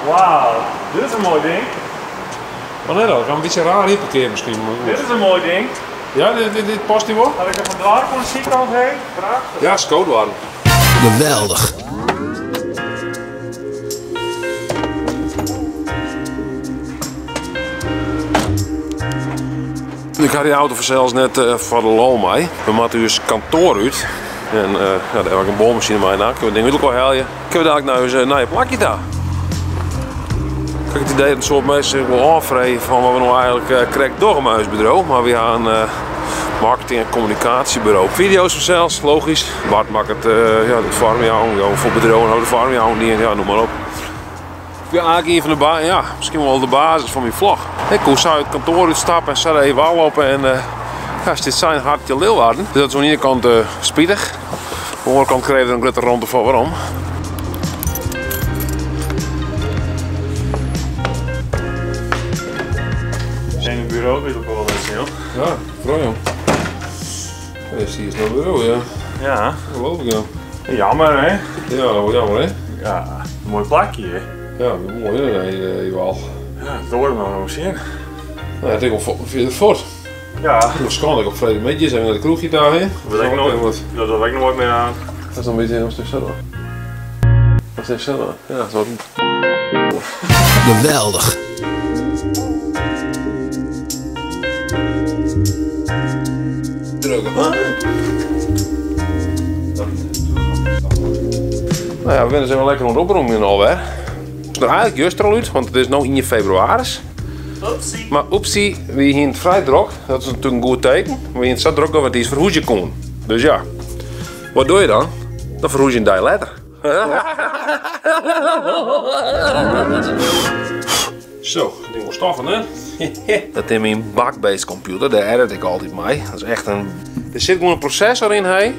Wauw, dit is in moai ding. Wat net al, ik ha in bytsje raar ynparkeard miskien. Dit is in moai ding. Ja, dit, dit, dit past dy wol? Had ik er van doar oan de sydkant heen. Prachtich. Ja, skodoarren. Geweldich. Ik ha dy auto fansels net eh, foar de lol mei. We moatte ús kantoar út. En uh, ja, dêr ha ik in boarmasine mei. Nou, kinne we it ding út elkoar helje. Kinne we dadelijk nei ús eh, nije plakje ta. Ik ha it idee dat in soad minsken sich wol ôffreegje fan wat we no eigenlik eh, krekt dogge mei ús bedriuw. Mar we ha in marketing en kommunikaasjeburo. Fideo's fansels, logysk. Bart makket ja, de foarmjouwing. Ja, foar bedriuwen ha we de foarmjouwing dien, ja, noem mar op. Ik bin eigenlik ien fan de ba ja, miskien wol de basis fan myn vlog. Ik koe sa út it kantoar útstappe en sa even ôfloppe en uh, ja, stiet sa yn hartje Leeuwarden. Dus dat is oan de iene kant uh, spitich. Oan de oare kant krije we der in grutte romte foar werom. Zijn het bureau weet ook wel wat joh. Ja, vooral joh. Ja, zie je het bureau, ja. Ja. Geloof ik, ja. Jammer, hè? Ja, dat jammer, hè? Ja, een mooi plakje, hè? Ja, mooi, hè, jawel. Ja, door maar nog zien. Nou, het is wel verder voort. Ja. Waarschijnlijk op vrijdagmiddag zijn we naar de kroegje daar, hè? Dat ik nooit, dat doe ik nooit meer aan. Dat is een beetje een stuk zo. Dat is zo. Ja, dat is wat. Geweldig. Drukken. Nou ja, we zijn wel lekker aan het oprommen alweer. Er eigenlijk juist al uit, want het is nu in februari. Oepsie. Maar oepsie, we hier het vrij druk. Dat is natuurlijk een goed teken. We hier het zo druk dat we het iets verhoezen kon. Dus ja, wat doe je dan? Dan verhoes je een dag later. Zo, dat ding was stoffen, hè? Dat is mijn bakbeest computer, daar edit ik altijd mee. Dat is echt een... Er zit gewoon een processor in, hè?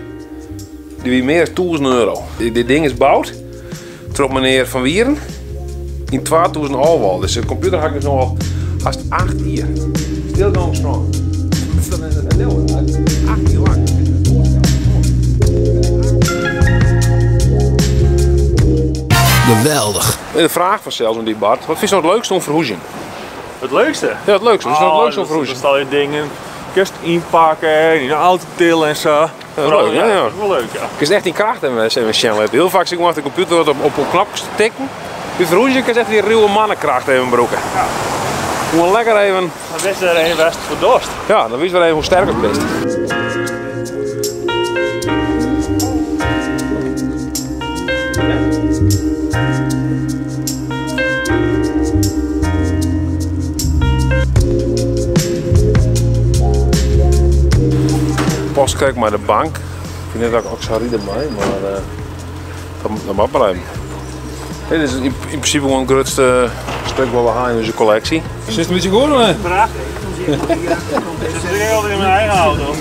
Die wie meer dan 1000 euro. Dit ding is gebouwd door meneer Van Wieren in 2011 al. Dus de computer had ik dus nog al haast 8 jaar. Still going strong. 8 jaar lang. Geweldig. De vraag van zelfs aan die Bart, wat vind je nou het leukste om verhoezen? Het leukste? Ja, het leukste. Wat is nou het leukste om verhoezen? Dat stel je dingen, kist inpakken, in de auto tillen en zo. Dat is leuk, ja, ja. Dat is wel leuk, ja. Ik is echt in kracht en we zijn Shell. Heel vaak zit ik achter de computer wat op knopjes te tikken. Die verhoezen kan echt die ruwe mannenkracht even broeken. Ja. Gewoon lekker even. Dan wist er een best voor dorst. Ja, dan wist er even hoe sterk het best. Pas kijk maar de bank. Ik vind net dat ik ook zou rijden mij, maar dat mag maar even. Dit is in principe gewoon het grootste stuk wat we hebben in onze collectie. Is het een beetje goed, hè? Prachtig. Het is heel in mijn eigen auto.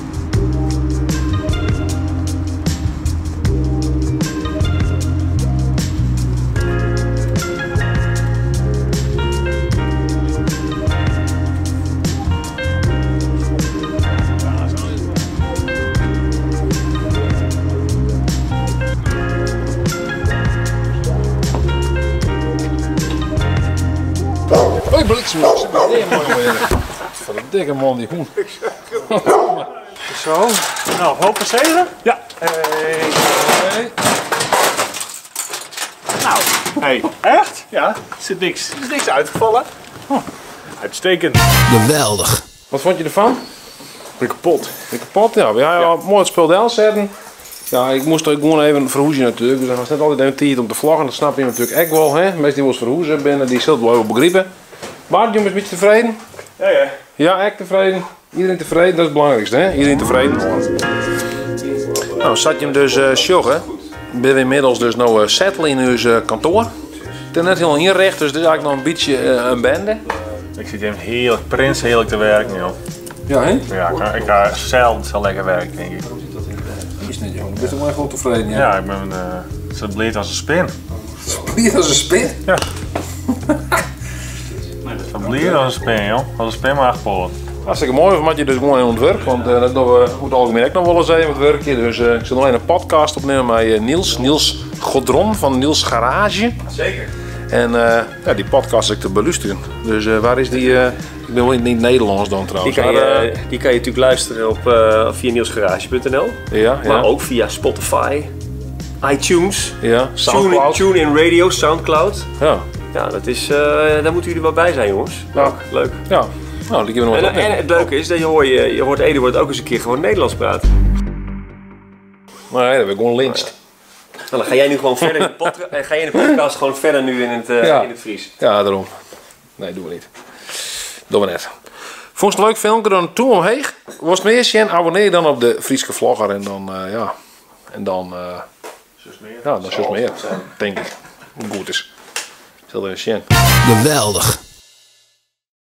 Hoi bliksem, Van een dikke man die hoen. Zo, nou, hoop passeren? Ja. Hey. Hey. Nou, hey. Echt? Ja, er zit niks, er is niks uitgevallen. Oh, uitstekend. Geweldig. Wat vond je ervan? Ik ben kapot. Ik ben kapot, ja. Ja, ja, mooi het spul wel zetten. Ja, ik moest er gewoon even verhoezen natuurlijk. Dus dat was net altijd even tijd om te vloggen. Dat snap je natuurlijk echt wel, hè. Mensen die wel eens verhoezen binnen, die zullen het wel even begrijpen. Bart, jongens, een beetje tevreden? Ja, ja. Ja, echt tevreden. Iedereen tevreden, dat is het belangrijkste, hè? Iedereen tevreden. Nou, zat je hem dus sjoggen. Ben we inmiddels dus nou settelen in ons kantoor. Het is net heel inricht, dus het is eigenlijk nog een beetje een bende. Ik zit hier heerlijk, prins heerlijk te werken, joh. Ja, hè? Ja, ik ga zelden zo lekker werken, denk ik. Dat is niet, jongen. Ben je toch wel tevreden, ja? Ja, ik ben zo bleed als een spin. Bleed als een spin? Ja. Zo bleed als een spin, joh. Als een spin maar 8 polen. Hartstikke mooi, want je dus gewoon in het werk, want dat doen we het algemeen ook nog wel eens even het werkje. Dus ik zal nog even een podcast opnemen met Niels, Niels Godron van Niels Garage. Zeker. En ja, dy podcast is ek te belústerjen. Dus waar is dy? Ik bin wol yn it Nederlânsk dan Die trouwens. kan, Maar, je, die kan je natuurlijk luisteren op, via nielsgarage.nl. Ja, ja. Maar ook via Spotify, iTunes, Ja, Tune, Soundcloud. TuneIn Radio, Soundcloud. Ja. Ja, dat is, daar moeten jullie wel bij zijn, jongens. Leuk, leuk. Ja. Nou, die kunnen we nog En, wat opnemen. en het leuke is dat je, hoor je, je hoort Eduard ook eens een keer gewoon Nederlands praten. Nee, dat heb ik gewoon lynched. Nou, dan ga jij nu gewoon verder in de, ga jij in de podcast gewoon verder nu in het, Ja. in het Fries. Ja, daarom. Nee, doen we niet. Doen we net. Vond je het leuk filmpje dan toe omheen? Was het meer zin? Abonneer dan op de Frieske Vlogger en dan, ja. En dan, ja, dan zus meer. Denk ik. Goed is. Zal er eens zien. Geweldig.